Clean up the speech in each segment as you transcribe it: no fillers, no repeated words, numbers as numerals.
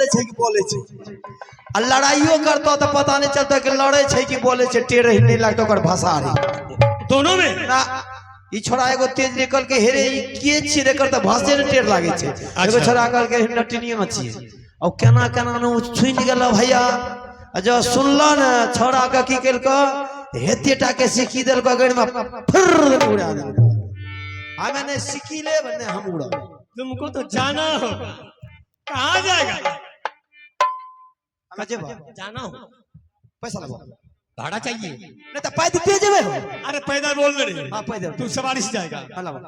छै कि बोले छै आ लड़ाइयो करतो तऽ पता नहीं चलता कि लड़े छै कि बोले छै, टेढ़ ही नहीं लगतो ओकर भाषा रे। दोनों में ना ई छोड़ा एगो तेज निकल के हेरे ई के छियै रे, एकर तऽ भाषे ने टेढ़ लागे छै। एगो छोड़ा कहल के नटिनिया छियै आ केना केना ने ओ सुनि गेल भैया, आ जब सुनल ने छोड़ा के की केलको, हेते टा के सीखी देलको गड़ में फुर्र उड़ा देलको। हमें नहीं सीखी लेब ने हम उड़ब। तुमको तो जाना होगा। कहाँ जाएगा? कहाँ जेबा? जाना हो। पैसा लेबो। भाड़ा चाहिए। नहीं तो पैदल ते जेबे हो। अरे पैदल बोल रहे। हाँ पैदल। तू सवारी से जाएगा। हाँ, लाबो।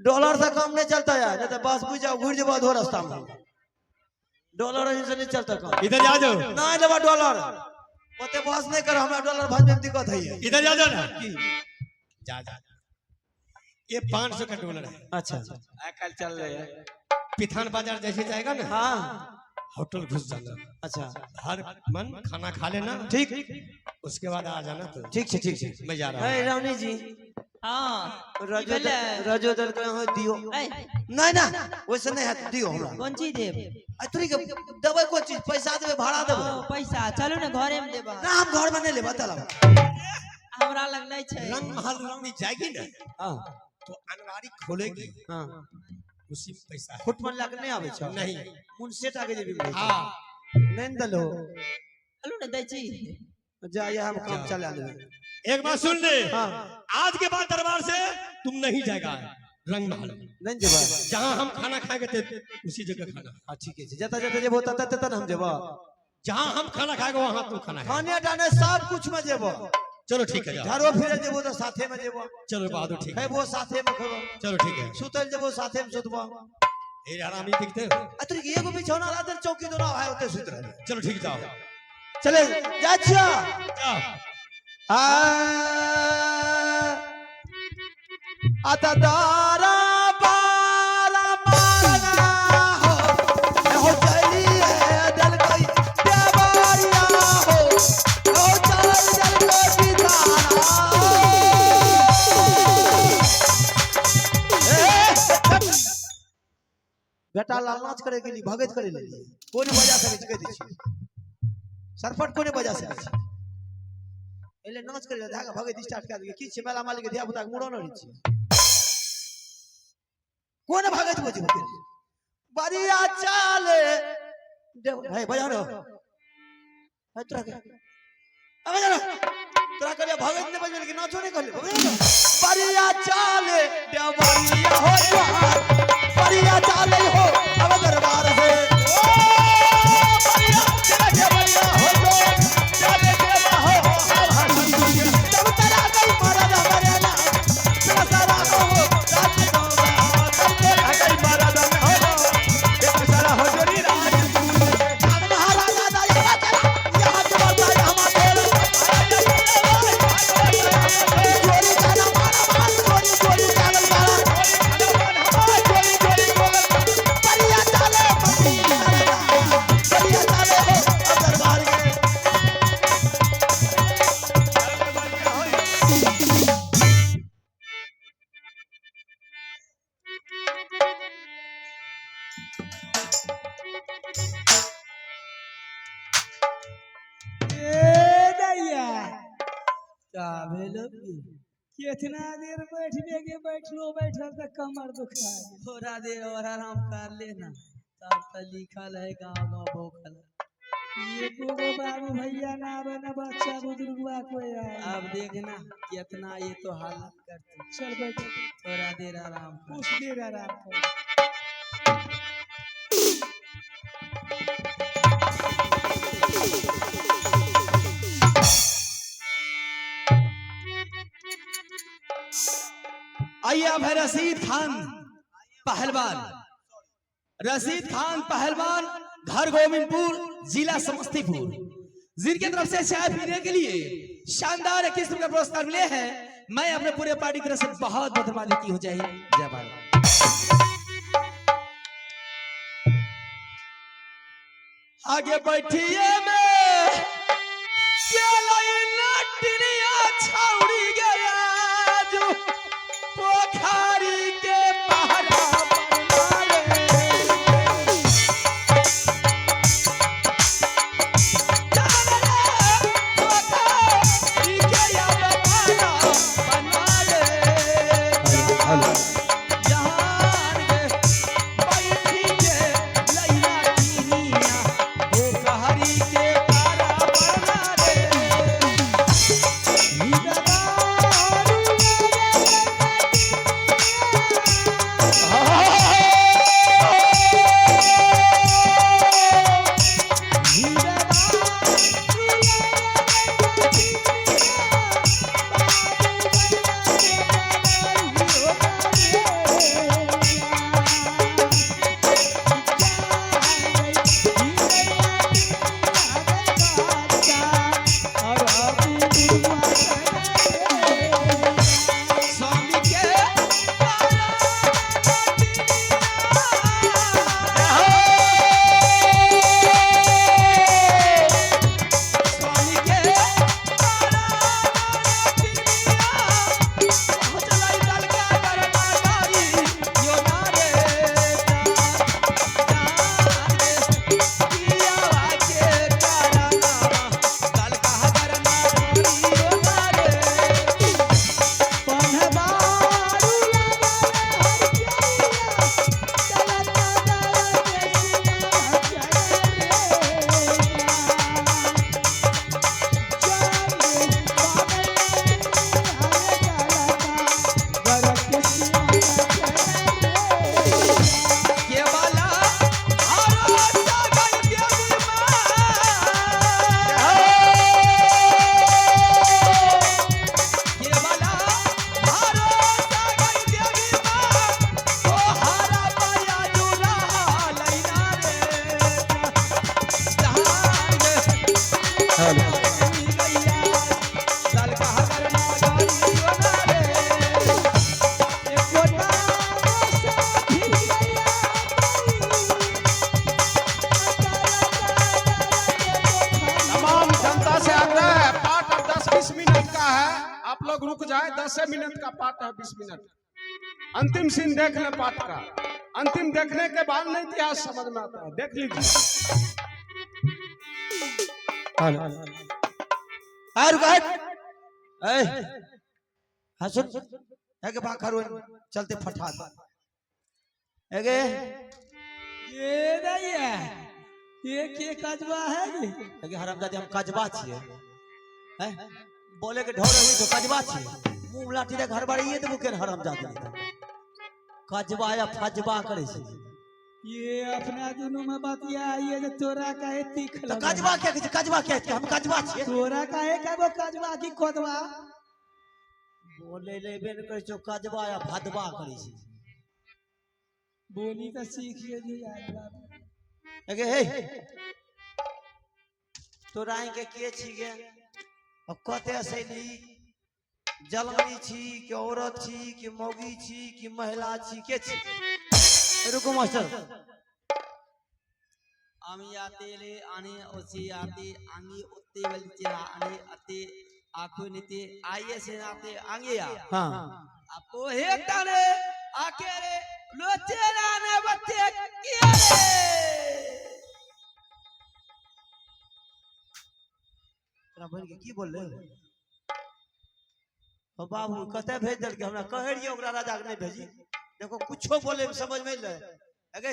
डॉलर से काम नहीं चलता यार, नहीं तो बस बुझ जाओ घुर जेबो आधो रास्ता में। डॉलर से नहीं चलता काम। इधर जा जाओ। नहीं लेबा डॉलर, ओते बस नहीं कर, हमरा डॉलर भाज में दिक्कत है। इधर जा जाओ ना। जा जा, ये 500 का डॉलर है। अच्छा। आजकल चल रहे हैं। पिथान बाजार जैसे जाएगा ना, हाँ होटल घुस जाना। अच्छा। हर मन खाना खा लेना। ठीक। उसके बाद आ जाना तो। ठीक है, ठीक है। मैं जा रहा है हूँ। रावणी जी। हाँ रजो की भेलै? रजो दल के हाँ दियो। ऐ, नहीं ना वैसे नहीं है, दियो हमरा। कोन चीज देब? आ तोरी के देबै कोन चीज, पैसा देबै भाड़ा देबै? ओ, पैसा चलू ने घरे में देब। ना हम घर में नहीं लेबै तलब। हमरा लग नहीं छै। रंग महल रानी जाएगी ना हाँ तो अनवारी खोलेगी, हाँ उसी में पैसा है। फुटमन लाके नहीं आबै छौ? नहीं। मुन सेट आके जेबी। हाँ। नहीं ने देलहो। चलू ने दै छी। जा ये हम काम चला लेबै। एक बात सुन ले। हाँ। आज के बाद दरबार से तुम नहीं जाएगा रंग महल। नहीं जेबै। जहाँ हम खाना खाएंगे थे उसी जगह खाना। हाँ ठीक है, जता जता जेबो तता तता हम जेबो। जहाँ हम खाना खाएंगे वहाँ तुम खाना खाएगा। खाने डाने सब कुछ में जेबो। चलो ठीक है, जाओ। झाड़ो फिरे जेबो तो साथे में जेबो। चलो बहादुर ठीक है। खेबो साथे में खेबो। चलो ठीक है। सुतल जेबो साथे में सुतबो। ये आरामी दिखते हो। आ तोरी के एगो बिछौना ला देल चौकी दोना भाई ओते सुत रहे। चलो ठीक जाओ। चले जा छिया। जाओ। आ आता दारा बाला मारना हो हो चलिए दल कोई देवरिया हो हो चल दल कोई पितारा। बेटा लाल नाच करे के लिए भगत करे ले कोई नहीं बजा सके छै, कहि दै छियै सरपट कोई नहीं बजा सके छै। एले नाच करे ले धागा भगत स्टार्ट कर दिए की छै मेला मालिक के धिया पुता के मुड़न रहै छै। कोन भगत बजबे बरिया चाले देव भाई बजा रो भाई तोरा के अब बजा रो तोरा के भगत नहीं बजबे लेकिन नाचो नहीं करले बरिया चाले देवरिया हो जोहार बरिया चाले हो अब दरबार से ओ बरिया चले देवरिया हो जोहार चले देवा हो तब तरा गई मरद हमारे ना तेरा सारा हो राज को तब तेरा गई मरद हो तेरा सारा हो जोरी राज अब महाराजा दा यहाँ चला यहाँ चला दा हमारे चोरी जाना मारा मार चोरी चोरी चावल मारा चोरी चोरी बरिया चाले बरिया चाले हो अब दरबार के। ए दैया का भेलो की? कितना देर बैठबे के बैठलो बैठल त कमर दुखा गेल। थोड़ा देर और आराम कर लेना, तब तो लिखल है गाँव गाँव भूखल। एको गो बाबू भैया ना आवे ना बच्चा बुजुर्गवा कोई आवे। अब देखना कितना ये तो हालत करते। चल बैठ। थोड़ा देर आराम कर। कुछ देर आराम कर। आइए अब है रशीद खान पहलवान। रशीद खान पहलवान घर गोविंदपुर जिला समस्तीपुर, जिनके तरफ से चाय पीने के लिए शानदार 21 रुपये पुरस्कार मिले हैं। मैं अपने पूरे पार्टी की तरफ से बहुत बहुत धन्यवाद की हो जाए। जय भारत। आगे बैठिए में छाउड़ी गया जो पोखरी के पहाड़ा पर। तमाम जनता से आग्रह है, पाठ अब 10-20 मिनट का है, आप लोग रुक जाए। 10 मिनट का पाठ है, 20 मिनट। अंतिम सीन देख ले पाठ का, अंतिम देखने के बाद नहीं इतिहास समझ में आता है, देख लीजिए। आ रुक हट। ए हाँ सुन, एगे भाखर चलते फटा एगे। ये नहीं है, ये के कजवा है रे? एगे हरामजादे, हम कजबा छियै हैं, बोले के ढोर होई तो कजबा छियै, मुंह लाठी दे घर बाड़ी देबो के हरामजादे कजबा या फजबा करै छै। ये अपना दोनों में बतिया ये जे तोरा काहे तीख तो लगे? कजबा क्या कहै छै? कजबा क्या छै? हम कजबा छियै। तोरा काहे कहबो कजवा की कोदवा? बोले ले बेन करै छौ कजबा या भदबा करै छै। बोली तो सीख गेली यार बाबू। एगे हे, तोरा के के छी गे, अब कते सैली जलानी छी कि औरत छी कि मौगी छी कि महिला छी, के छी? रुको मास्टर। আমি आते ले आने ओसे आते आंगी ओते बलचे आने अते आखो निते आइए से आते आंगे या। हाँ। आपको हे ताने आके रे लोचे राने बच्चे किए रे। तोरा बहिन के की बोलले? ओ बाबू कते भेज देलकै हमरा, कहै रहियै ओकरा राजा के नहीं भेजी। देखो कुछो बोले में समझ में अइलै। अगे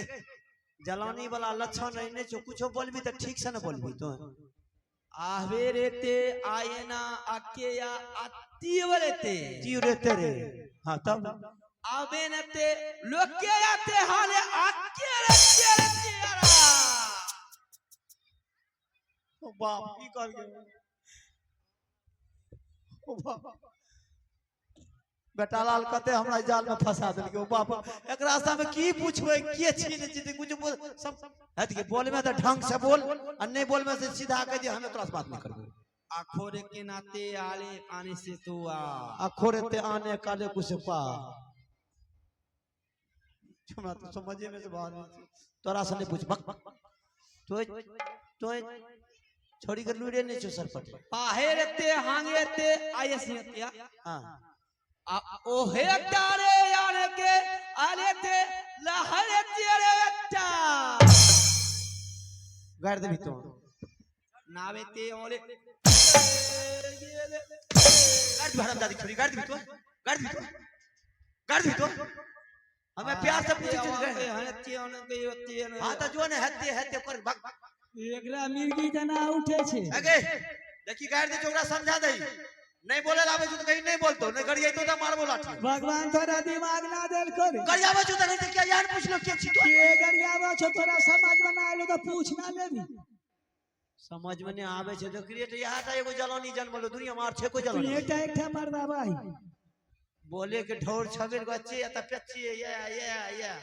जलानी वाला लक्षण नहीं नहीं छौ, कुछो बोलबी तऽ ठीक से न बोलबी तो। आवे रेते आए ना आके या आती वरेते। जीव रेते रे। हाँ तब आवे नते लोके आते हाले आके रे रे रे। ओ बाप की कर गेल? ओ बाप, बेटा लाल कते हमरा जाल में फंसा देलकै। ओ बाप, एकरा रास्ता में की पूछबै, के छी नहीं छी, कुछ बोल सब हट के बोल में तऽ ढंग से बोल आ नहीं बोल में से सीधा कह दे हमें तोरा से बात नहीं करबो। आखोरे के नाते आले आने से तो आ अखोरे ते आने काले कुछ पा, हमरा तो समझे में से बाहर नहीं छै। तोरा से नहीं पूछ बक तो तो छोड़ी के लूरे नहीं छौ सरपट। पाहे रेते हांगे ते आये से या। हाँ। आ ओहे तारे यारे के आले ते लहरे तेरे बच्चा। गाड़ देबी तो। नावे ते ओले गाड़ दी हरामजादी छोड़ी, गाड़ देबी तो, गाड़ देबी तो, गाड़ देबी तो। हमें प्यार से पूछे छौ। हाँ तो जो ने हेते हेते कर भाग। एकरा मिर्गी जना उठे छै। अगे देखी गाड़ दे, ओकरा समझा दई, नहीं बोले लावे छौ तो कहीं नहीं बोलतो, नहीं गरियाई तो मारबो लाठी। भगवान तोरा दिमाग ना देल कर। गरियावे छौ तो कहीं क्या यार पूछलो के छी तो? के गरियाबा छौ? तोरा समझ में ना आइलो तो पूछ ना लेबी। समझ में नहीं आवे छै तो क्रिएट यहाँ ता एगो जलानी जन्मलो दुनिया में आर छै कोई तू जलानी। एकटा एकटा मर्दाबा ही। बोले के ढोर छबेल बच्चे या त पेच्चे या या या।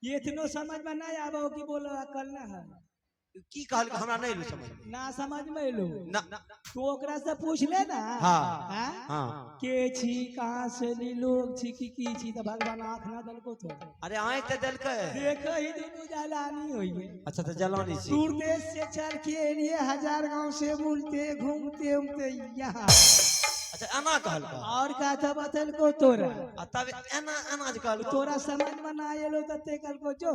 ये इतनो समझ में नहीं आबो कि बोलो अकल ना है। की कहल के हमरा नहीं एलो समझ में। ना समझ में एलो? ना। तू ओकरा से पूछ ले ना। हाँ। हाँ? हाँ। के छी, कहाँ से ली लोग छी की की छी, तो भगवान आँख ना देलको तो। अरे आँख ते देलकै। देखो ही दुनू जलानी होई। अच्छा तो जलानी छी। दूर देश से चल के एलिए, हजार गांव से बोलते घूमते उमते यहाँ। अच्छा एना कहलका? और का था बतलको तोरा? आ तब एना एना जे कहलको। तोरा समझ में ना आयलो तो ते कहलको जो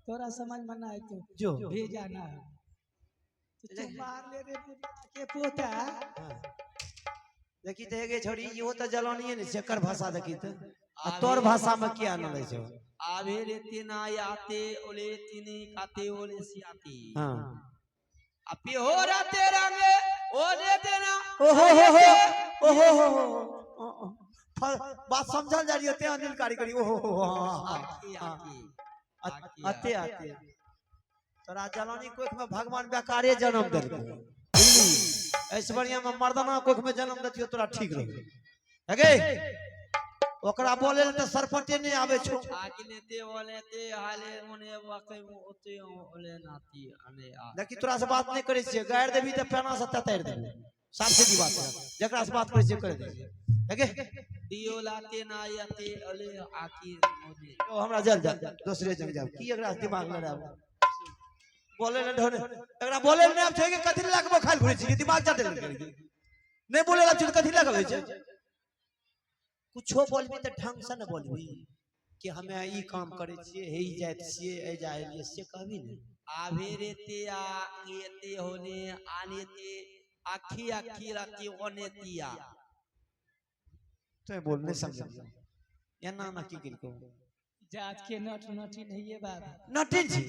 तोरा समझ में ना आयतो जो भेजा ना है। तो तू मार ले रे पुता के पोता। हाँ। देखी तऽ हेगे छोड़ी, इहो तऽ जलानिये ने छै, एकर भाषा देखी तऽ आ तोर भाषा में किया न लै छौ? आवे रेते ना आते ओले तिनी काते ओले सियाते। हाँ। अपे हो राते रंगे ओले देना। ओहो हो हो, ओहो हो हो, बात समझल जा रही है ते अनिल कारीगरी। ओहो हो हो, हाँ, हाँ, आके हाँ। आके अते आते तोरा जलानी कोख में भगवान बेकारे जन्म देलको, बुझली? ऐसे बढ़िया में मर्दाना कोख में जन्म देतियो तोरा ठीक रहो। अगे ओकरा बोले ले तऽ सरपटे नहि आबै छौ। आगिनेते ओलेते हाले ओने वाके ओते ओले नाती अने आ। देखी तोरा से बात नहि करै छियै, गारि देबही तऽ पेना से ततारि देबही। साफ सीधी बात है, जकरा से बात करै छियै कर दै छियै। देखे दियो लाते ना आते ओले आकी ओने। ओ हमरा जल जा दोसरे जग जाब की एकरा से दिमाग लड़ाब बोले ले ढोने एकरा बोले ले नहि आबै छै कि कथी लए के बोखाइल घुरै छी, दिमाग चाटे लग गेल। नहि बोले ला छै तऽ कथी लए के होइ छै? कुछो बोलबी तऽ ढंग से ने बोलबी कि हमे ई काम करै छियै, हे ई जाइत छियै, एहि जा एलियै, से कहबी ने। आभे रेते आ एते होने आने ते आखी आखी राती ओने तिया। तों बोल नहि समझलियै एना एना की केलकौ? जात के नट नटिन है बाबा। नटिन छी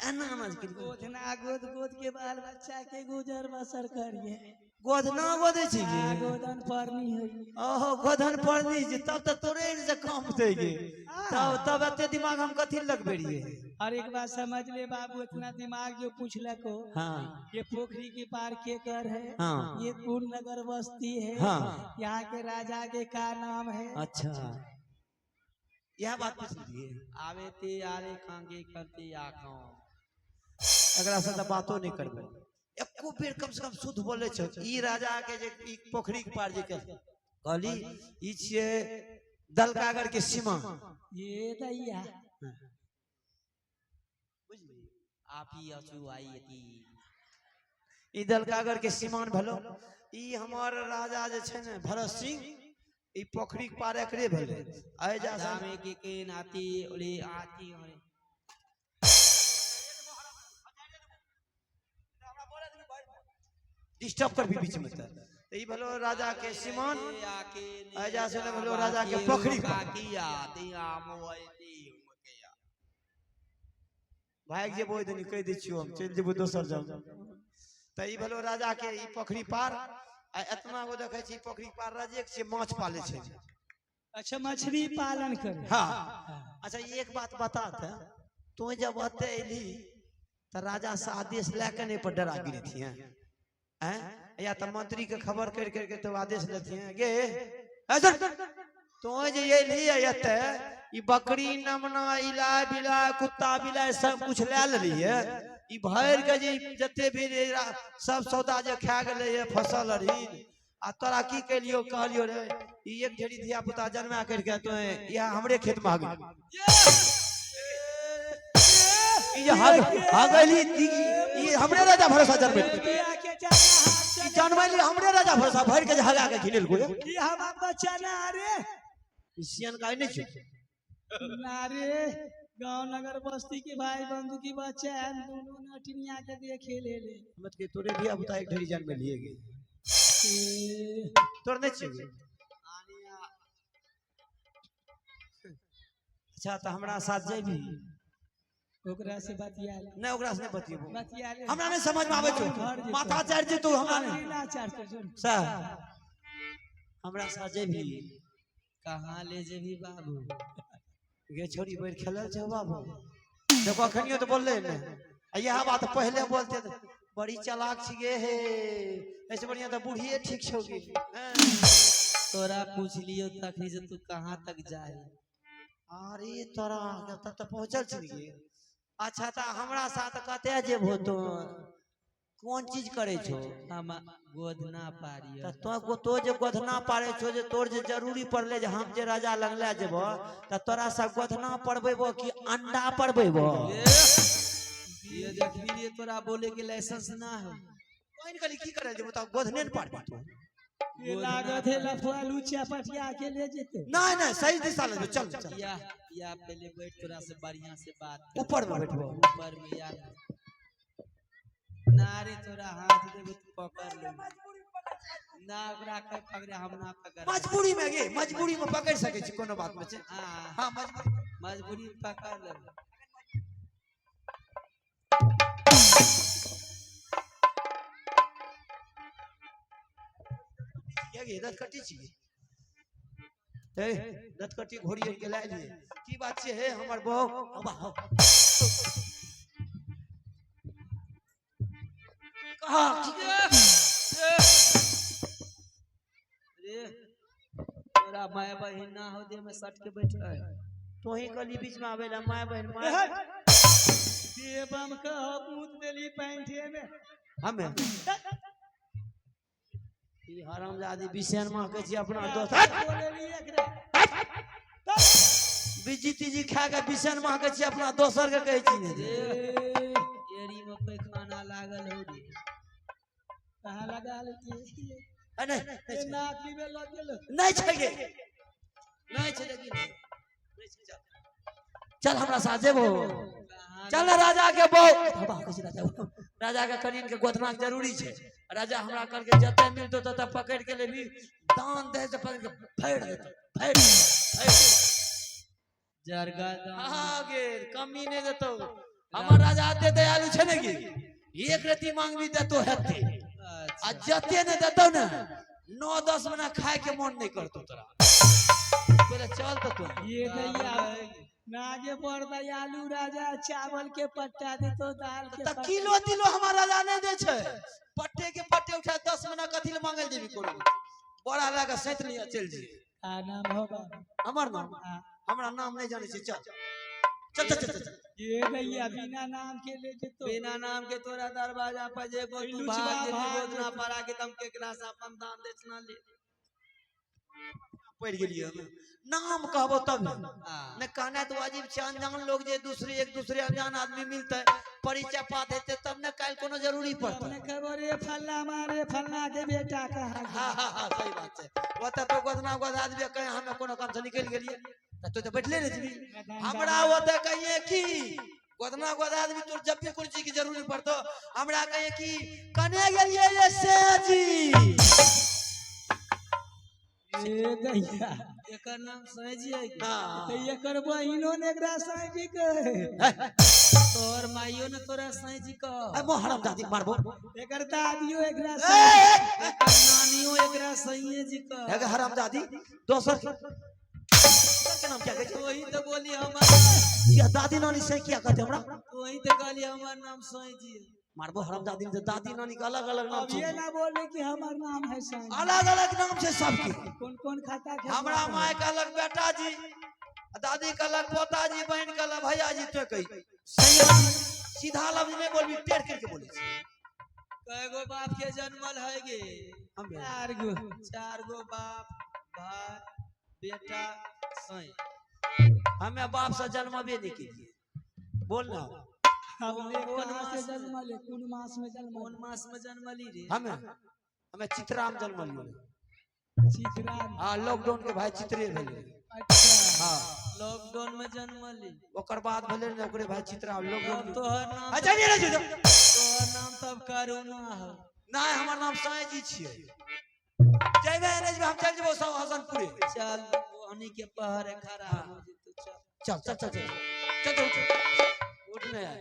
एना एना जे केलकौ? गोदना गोद गोद के बाल बच्चा के गुजर बसर करिए। गोदना गोदै छी आ गे? गोदन परनी है। ओहो गोधन पड़नी छै तब तऽ तोरे से काम छै गे। तब तब एते दिमाग हम कथी लगबे रहियै? और एक बात समझ ले बाबू, इतना दिमाग जो पूछलक हो हाँ। ये पोखरी के पार के कर है। हाँ। ये कौन नगर बस्ती है। हाँ। यहाँ के राजा के का नाम है। अच्छा इएह बात पुछलियै। आवे ते आरे कांगे करते आखो। एकरा से तऽ बातो नहि करबै एको बेर, कम से कम शुद्ध बोलै छौ। ई राजा के जे ई पोखरी के पार जे के कहली ई छियै दलकागर के सीमा। ये दैया आपी असु आई थी। ई दलकागर के सीमान भेलो। ई हमर राजा जे छै ने भरत सिंह, ई पोखरी के पार एकरे भेलै। एहि जा से दामे के नाती ओले आती ओले। डिस्टर्ब करबी बीच में तऽ ई भेलो राजा के सीमान। एहि से भेलो राजा के पोखरी पार। किया दिया मोई मकया। भागि जेबो ओहि दिन कहि दै छियौ, हम चलि जेबो दोसर जगह। तऽ ई भेलो राजा के ई पोखरी पार। आ एतना गो देखै छी पोखरी पार राजे के छियै, माछ पालै छै। अच्छा मछली पालन करे। हाँ। अच्छा एक बात बता तऽ तू जब ओते एली तऽ राजा से आदेश लए के नहीं पर डरा गिरी थी हैं? या तऽ मंत्री के खबर कर करके तो आदेश लेती हैं गे तू जे एली एते ई बकरी नमना इलाय बिलाय कुत्ता बिलाय सब कुछ लए लेलियै, ई भरि के जे जते भी सब सौदा जे खा गेलै फसल अरही, आ तोरा की केलियो कहलियो रे ई एक ढेरी धिया पुता जन्मा करके तो इएह हमरे खेत में हगली। ई जे हगली ई हमरे राजा भरोसा जन्मेली। ई जन्मेली हमरे राजा भरोसा भरि के जे हगा के घिनेलको ये। ई हमार बच्चा ना रे। ई सियन गाय नहीं छौ ना रे, गांव नगर बस्ती के भाई बंधु की बच्चा है, दोनों नटिनिया के देखे ले ले। मत के तोरे धिया पुता एक ढेरी जन्मे लिए गे। तोर नहीं छियै? अच्छा तऽ हमरा साथ जेबही? ओकरा से बतिया ले। नहीं ओकरा से नहीं बतियेबो। बतिया ले। हमरा नहीं समझ में आबै छौ, माथा चढ़ि जेतौ हमरा नहीं। ना चढ़तौ, सुन। सएह हमरा साथ जेबही? कहाँ ले जेबही बाबू? गे छोरी बैठ खेलल छौ बाबू, देखो अखनियो तऽ बोलले ने। आ इएह बात पहिले बोलते तऽ बड़ी चालाक छी गे हे, ऐसे बढ़िया तऽ बूढ़िए ठीक छौ गे। तोरा पूछ लियो तखनी से तू कहाँ तक जाए। अरे तोरा तब तऽ पहुँचल छी गे। अच्छा तऽ हमरा साथ कतऽ जेबहो तू? कोन चीज करै छौ? हम गोदना पारियो। तऽ तो तो जे गोधना पारै छौ, जे तोर जे जरूरी पड़लै जे हम जे राजा लग लए जेबो तऽ तोरा से गोधना पड़बेबो कि अंडा पड़बेबो? ये देखबी रे तोरा बोले के लाइसेंस ना हो। कोइन कहली की करे जेबो तऽ गोधने ने पारबी तू। ये लागत है लफुआ लुचिया पटिया के ले जेते। नहीं नहीं सही दिशा ले चल चल। या पहले बैठ, तोरा से बढ़िया से बात कर। ऊपर में बैठबो। ऊपर में या ना रे तोरा हाथ देबो तो पकड़ ले ना, ओकरा के पकड़े हम ना पकड़। मजबूरी में गे, मजबूरी में पकड़ सके छी, कोनो बात नहीं छै। हाँ। हाँ मजबूरी मजबूरी में पकड़ ले। गे दतकटी छी हे, दतकटी घोड़ी के लाय लिए की बात छै हे हमर बहू? अबा हो कहा रे तोरा तोरा माय बहिन ना हो दे में सट के बैठ है। तोही कहली बीच में आवेला माय बहन माय। देवम कह मूत देली पैंठे में। हमे ई हरामजादी बिसेन माह कहै छी अपना दोस्त। बोलेली एकरा। बीजी तीजी खा के बिसेन माह कहै छी अपना दोसर के कहै छी ने। एड़ी में पैखाना लागल हो रे। कहाँ लगा लेती? ए, नहीं, ए, नाक पीबे लग गेलो। नहीं छै गे, नहीं छै, लेकिन नहीं छै, चल। चल हमरा साथ जेबो, चल ना राजा के बहु बाबा कहै छै राजा राजा के करीन के गोदना के जरूरी छै। राजा हमरा कहलकै जते मिलतो तते पकड़ के लेबी, दान दे से पकड़ के फाड़ि देतो, फाड़ि देतो, फाड़ि देतो। जरगा दान। हाँ गेल कमी नहीं देतो। हमर राजा एते दयालु छै ने कि एक रति मांगबी देतो हेते, आ जते ने देतो ने 9-10 महीना खाए के मन नहीं करतो तोरा। पहिले चल तो तू। ये दैया नागे पर दयालु राजा चावल के पट्टा देतो, दाल के त पट्टा। किलो तिलो हमार राजा नहीं दे छै, पट्टे के पट्टे उठा 10 महीना कथी ले मांगल जेबी? कोनो बड़ा लगा के सैत लिया चल जी। का नाम हो बाबू? हमर नाम? हाँ। हमरा नाम नहीं जाने छी। चल चल चल चल चल। ये दैया बिना नाम के ले जेतो। बिना नाम के तोरा दरवाजा पर जेबो तू लुचबा भाग जेबी, भाग गोदना जेतौ। पड़ा के तम केकरा से अपन दान देचना ले। पड़ गेलियै हम। नाम कहबो तब ने। हाँ। ने कहना तो वाजिब छै, अनजान लोग जे दूसरे एक दूसरे अनजान आदमी मिलते परिचय पात हेतै तब ने काल्हि कोनो जरूरी पड़तै। अपने खबर रे फल्ला मारे फल्ला के बेटा कहा। हाँ हाँ हाँ सही बात छै। ओतऽ तो गोदना गोदा देबे कहीं हमे कोनो काम से निकलि गेलियै तऽ तू तऽ बैठले रहि जेबही। हमरा ओतऽ कहिए कि गोदना गोदा देबी तोर जब भी कोनो चीज के जरूरी पड़तो हमरा कहिए कि कने गेलियै ये से जी। ए दैया एकर नाम सैजी है की? हाँ। तो एकर बहिनो ने एकरा साईं कहे। तोहर माइयो ने तोरा सैजी कह। ए मोह हरामजादी मारबो। एकर दादियो एकरा ए, साईं। एकर नानियो एकरा सैये जी कह। हे हरामजादी दोसर के नाम क्या कहै छै? तोही तो बोली हमर किया दादी नानी से किया कहते हमरा? तोही तो कहली हमर नाम सैजी है। मारबो हरामजादी ने दादी नानी के अलग अलग नाम अब ये छै। ना बोले कि हमार नाम है साईं। अलग अलग नाम छै सबके। कौन कौन खाता के? हमरा माय कहलक बेटा जी, दादी कहलक पोता जी, बहन कहलक भैया जी। तो कही सैया सीधा लफ्ज नहीं बोलबी, टेढ़ करके बोले छी। कय गो बाप के जन्मल है गे? हमे चार गो। चार गो बाप, भाई, बेटा, सैं। हमे बाप से जन्मबे नहीं केलिए। बोल ना। हमने कौन कहाँ से मास में? जन्मले? कौन मास में जन्मले? कौन मास में जन्मली रे? हमे हमे चित्राम जन्मलिए। चित्रा? हाँ, लॉकडाउन के भाई चित्रे भेलै। अच्छा। हाँ। लॉकडाउन में जन्मली। ओकर बाद भेलै ने ओकरे भाई चित्रा तब लॉकडाउन। तोहर नाम अच्छा नहीं रह। तोहर नाम तब करुणा हो। नहीं, हमर नाम साईं जी छियै। जइबे नहीं जेबै, हम चल जेबो सब हसनपुरे। चल ओहनी के पहरे खड़ा हो जेतौ, चल। चल चल चल चल चल चल, उठ उठ नहीं आए।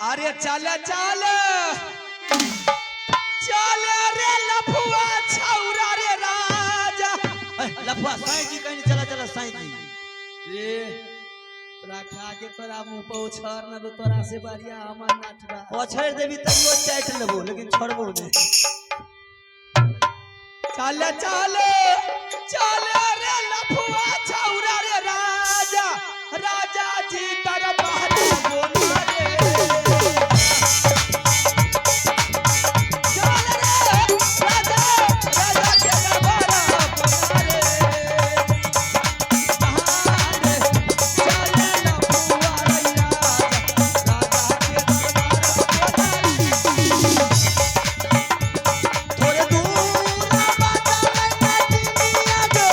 अरे चल चल चल रे लफुआ छौरा रे राजा। ए, लफुआ साईं जी कहीं चला चला साईं जी। रे तोरा खा के तोरा मुंह पर उछार न दो, तोरा से बढ़िया हमर नाटरा। पछड़ देबी तैयो चाटि लेबो, लेकिन छोड़बो नहीं। चल चल चल रे लफुआ छौरा रे राजा, राजा जी दरबार बोला रे। चल रे राजा, राजा के दरबार बोला रे। रे चल लफुआ रे राजा, राजा के दरबार बोला रे। थोड़े दूर बाजा नचनिया गे।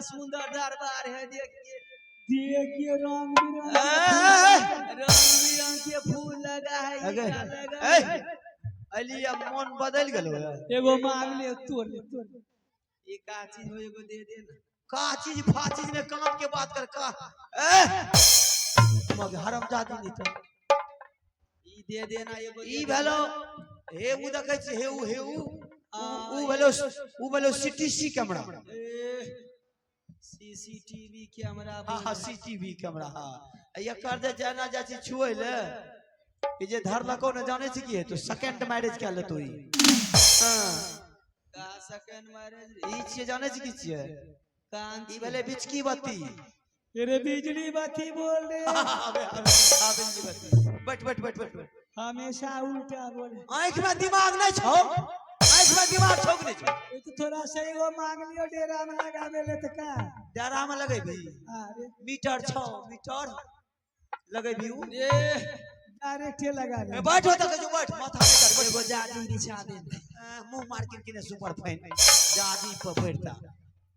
सुंदर दरबार है, देखिए। देखिए रंग बिरंग ए, रंग बिरंग के फूल लगा है, अगे, ईटा लगा ए, है। अली अब मन बदल गेलो है। एगो मांग ले, तोड़ ले तोड़ ले। ई का चीज हो, एगो दे दे ना। का चीज फा चीज में काम के बात कर का। ए मग हरामजादी नहीं तो ई दे देना एगो ई दे भेलो देना। हे उ देखै छी, हे उ हे उ उ भेलो, उ भेलो सीटीसी कैमरा। CCTV camera. हाँ हाँ, सीटीवी कैमरा। हाँ, एकर जे जाना जाइ छी छुए ले, ई जे धरलको ने जाने छी की हेतौ, सेकंड मैरिज कए लेतौ ई। हाँ। का सेकंड मैरिज? ई छियै, जाने छी की छियै? कान ई भेलै बिचकी बत्ती। अरे बिजली बत्ती बोल रहे। आबे आबे आ बिजली बत्ती। बैठ बैठ बैठ बैठ बैठ। हमेशा उल्टा बोले। आँखि में दिमाग नहीं छौ? आँखि में दिमाग छौ कि नहीं छौ? ए तो थोड़ा सा एगो मांग लियो, डेरा में लगावे ले तो का। डेरा में लगेबी? अरे मीटर छौ? मीटर लगेबी उ? ए डायरेक्ट लगा ले। ए, बैठ हो त कहै छौ, बैठ माथा नहीं कर, बैठ। एगो जाजिम बिछा दे। मुंह मार के किने सुपर फाइन जाजी पर बैठता,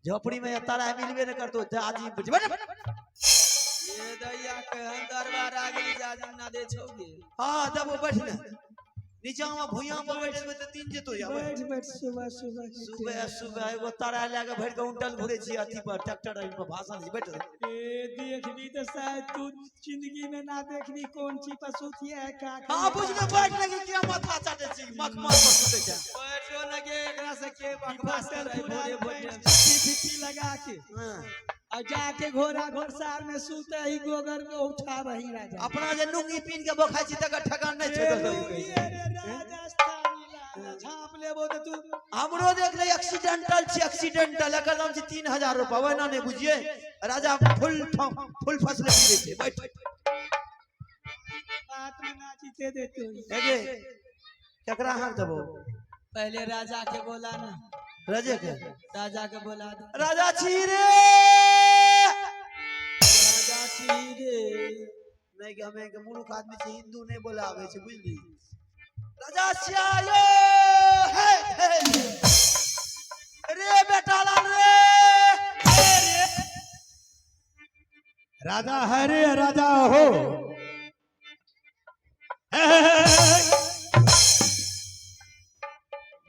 झोपड़ी में तारा मिलबे न करतो, जाजी पर बैठ। ये दैया केहन दरबार आ गेली, जाजिम ना दे छौगे। हां, जब वो बैठ ने नीचा में भुइयां पर बैठ जेबै त तीन जेतो या बैठ। बैठ बैठ, सुबह सुबह के सुबह सुबह एगो तारा लए के भरि के उनटल घुरै छी अथी पर ट्रैक्टर पर भाषण छी, बैठ। ए देखबी तो शायद तू जिंदगी में ना देखबी, कौन चीज पशु थी है का। हां बुझले, बैठ लगी किया माथा चाटे छी, मखमल पर सुतै छै। बैठो न गे, एकरा से के बकवास करे भोरे भोरे। फिफ्टी लगा के हाँ। और जाके घोड़ा घोड़सार में सूते ही गोगर में उठा रही राजा। अपना जे लुंगी पीन के बोखाइ छी तकर ठेकान नहि छै। ए दोसर लुंगी, के। अरे राजस्थानी लाला, झाँप लेबो तो तू। हमरो देख ले, एक्सीडेंटल छी, एक्सीडेंटल। एकर दाम छै 3000 रुपआ, ओहिना नहि बुझिए राजा, फुल फुल फैसिलिटी दै छै। बैठ। बात में ना जीते देते। एगे केकरा हाथ देबो? पहले राजा के बोला ना। राजे के। राजा के बोला दे। राजा छी रे। राजा छी रे। नहीं कि हमें के मूर्ख आदमी छै, हिंदू नहीं बोलावे छै, बुझली? राजा सियायो हे हे रे बेटा लाल रे, हे रे। राजा है रे, राजा हो। हे, हे, हे, हे।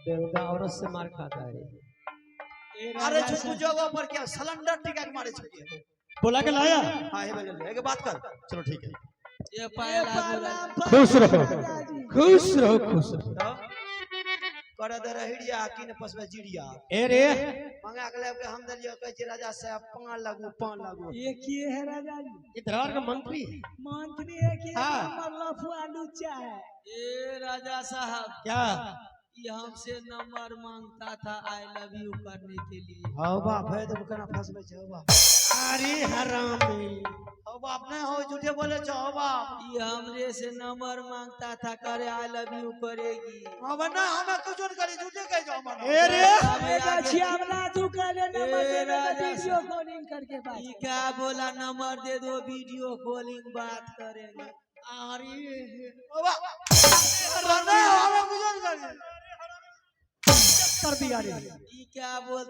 बेहुदा औरत से मार खाता है। ए अरे राजा छुपू साहब, जगह पर क्या सिलेंडर टिका के मारे छुपी। बोला के लाया? हां, हे बोले एक बात कर। चलो ठीक है। ये ए पहला बोला। प्रणाम, खुश रहो। राजा जी। खुश रहो, खुश रहो। कर दे रहिड़िया की ने पसबे जिड़िया। ए रे। मंगा के लाब के हम देलियो, कहै छै राजा साहब पान लगू, पान लगू। ये किए है राजा जी? ये दरबार का मंत्री है। मंत्री है कि हाँ। नंबर लफुआ लुच्चा है? ए राजा साहब। क्या? ये हमसे नंबर मांगता था I love you करने के लिए। हां बाप है तो केना फसबै छै, हौ बाप। अरे हरामी। हौ बाप, नहीं हो, झूठे बोले छो हौ बाप। ये हमरे से नंबर मांगता था, करे I love you करेगी। हौ बा, नहीं हमें कुछ नहीं करे, झूठे कह जो हमर। ए रे। हमें ए आगे- गछिया वाला तू कहले नंबर ए दे दे तो राजा वीडियो कॉलिंग करके बात। ये क्या बोला, नंबर दे दो, वीडियो कॉलिंग बात करेंगे। अरे हौ बाप नहीं, हमें कुछ नहीं करे। कर दिया रे। ये क्या बोलता।